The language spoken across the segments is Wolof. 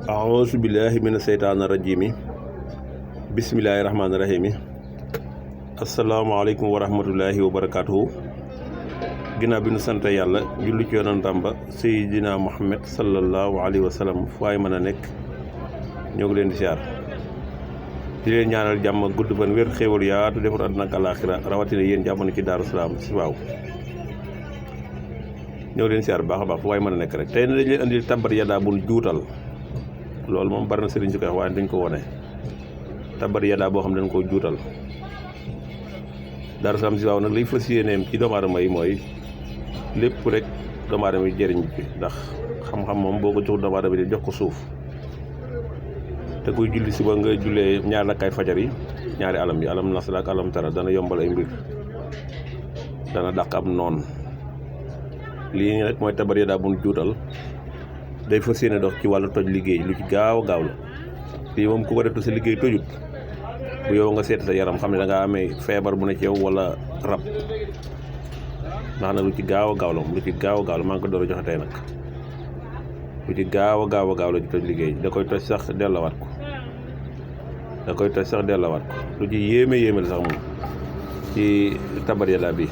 auzu billahi mina seytaani rajimi bismillahi rahmaani rahimi asalaamaaleykum wa rahmatullahi wa barakaatuhu. Ginnaaw bi nu sant yàlla julli ci yonantam ba Seydina Muhammad sallallahu alayhi wa sallam fu waay mën a nekk ñoo ngi leen di siyaar di leen ñaanal jàmm ak gudd fan wér xéewal yaatu defar àdduna ak àlaaxira rawatina yéen jàmm ci Daaru Salaam si waaw ñoo ngi leen siyaar baax a baax fu waay mën a nekk rek tey na dañ leen andil tabbat yadaa bun juutal. loolu moom bari na sëriñ si koy wax waaye duñ ko wone tabbat yadaa boo xam ne dañ koo juutal. Daaru Salaam si waaw nag liy fas yéeneem ci doomu aadama yi mooy lépp rek doomu aadama yi jëriñ bi ndax xam-xam moom boo ko jox doomu aadama yi jox ko suuf te kuy julli suba nga jullee ñaar rakkaay fajar yi ñaari alam yi alam nasra ak alam tara dana yombal ay mbir dana dàq am noon lii rek mooy tabbat yadaa bu juutal. day fas yéene dox ci wàllu toj liggéey lu ci gaaw a gaaw la lii moom ku ko def sa liggéey tojut bu yow nga seet sa yaram xam ne da ngaa amee feebar bu ne ci yow wala rab ndax nag lu ci gaaw a gaaw la moom lu ci gaaw a gaaw la maa ngi ko door a joxe tey nag lu ci gaaw a gaaw la ci toj liggéey da koy toj sax dellawaat ko lu ci yéeme la sax moom ci tabbat yadaa bi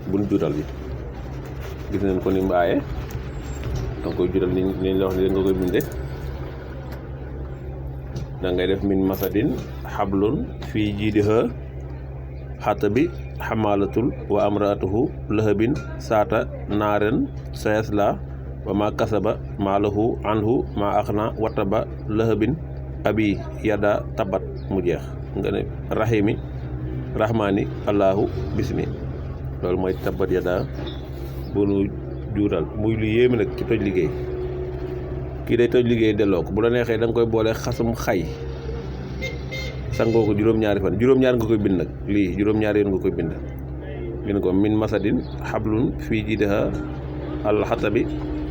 buñ juutal bi gis nañ ko ni mbaaye danga koy jural ni la wax ni nga koy bindee da ngay def min masadin xablun fii jiidiha xatabi xamalatul wa amraatuhu lahabin saata naaren sayasla wa ma kasaba maalahu anhu ma axna wataba lahabin abi yada tabat mu jeex nga ne rahimi rahmani allahu bismi loolu mooy tabbat yadaa bu nu juutal muy lu yéeme nag ci toj liggéey kii day toj liggéey delloo ko bu la neexee da nga koy boole xasum xay sangoo ko juróom-ñaari fan juróom-ñaar nga koy bind nag lii juróom-ñaari yoon nga koy bind ko min masadin xablun fii jiidaha alxatabi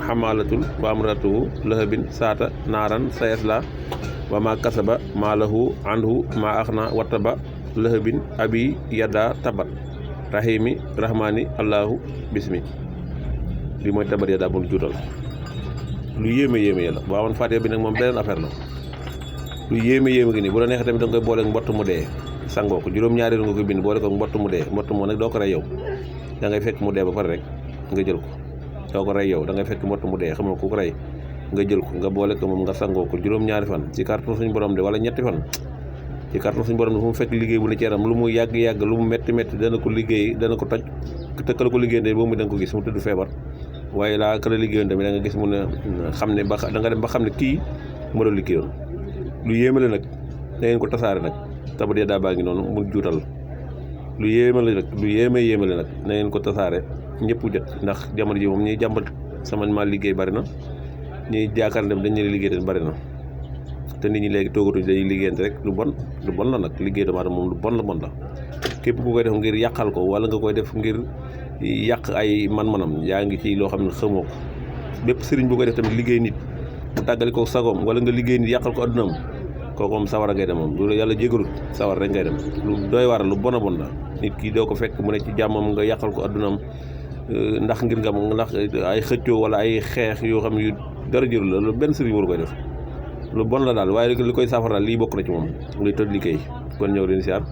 xamalatul wa amratuhu lahabin saata naaran sayasla wa ma kasaba maalahu anhu ma axna wataba lahabin abi yadda tabat rahimi rahmani allahu bismi lii mooy tabbat yadaa bu juutal lu yéeme la boo amoon fàtte bi nag moom beneen affaire la lu yéeme gi nii bu la neexee tamit da nga koy boole mbott mu dee sangoo ko juróom-ñaari nga koy bind boole ko mbott mu dee mbott moo nag doo ko rey yow da ngay fekk mu dee ba pare rek nga jël ko doo ko rey yow da ngay fekk mbott mu dee xam nga ku ko rey nga jël ko nga boole ko moom nga sangoo ko juróom-ñaari fan ci carton suñu borom de wala ñetti fan ci carton suñu borom de fu mu fekk liggéey bu ne ci yaram lu mu yàgg lu mu métti dana ko liggéey dana ko toj tëkkal ko liggéey de boobu da nga ko gis mu tudd feebar waaye laa ka la liggéeyoon tamit da nga gis mu ne xam ne ba da nga dem ba xam ne kii moo doon liggéeyoon lu yéeme la nag da ngeen ko tasaare nag tabbat yadaa baa ngi noonu mu juutal lu yéeme la nag na ngeen ko tasaare ñëpp jot ndax jamono ji moom ñuy jàmbat sama ma liggéey bari na ñuy jaakaar dem dañu liggéey te bari na te nit ñi léegi toogatuñ dañuy liggéeyante rek lu bon la nag liggéey doomu aadama moom lu bon la képp ku koy def ngir yàqal ko wala nga koy def ngir yàq ay man-manam yaa ngi ci loo xam ne xamoo ko bépp sëriñ bu koy def tamit liggéey nit mu tàggali ko sagoom wala nga liggéey nit yàqal ko addunaam kooku moom sawar a ngay dem moom lu yàlla jégalut sawar rek ngay dem lu doy war lu bon a bon la nit ki doo ko fekk mu ne ci jàmmam nga yàqal ko addunaam ndax ngir nga ndax ay xëccoo wala ay xeex yoo xam yu dara jëru la lu benn sëriñ waru koy def lu bon la daal waaye li koy saafara daal lii bokk na ci moom luy toj liggéey kon ñëw leen siyaar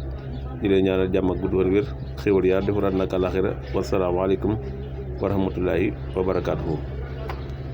di leen ñaanal jàmm ak gudd fan wér xéwal yaa defaraat nag àlaxira wasalaamaaleykum wa rahmatullahi wa barakaatuhu.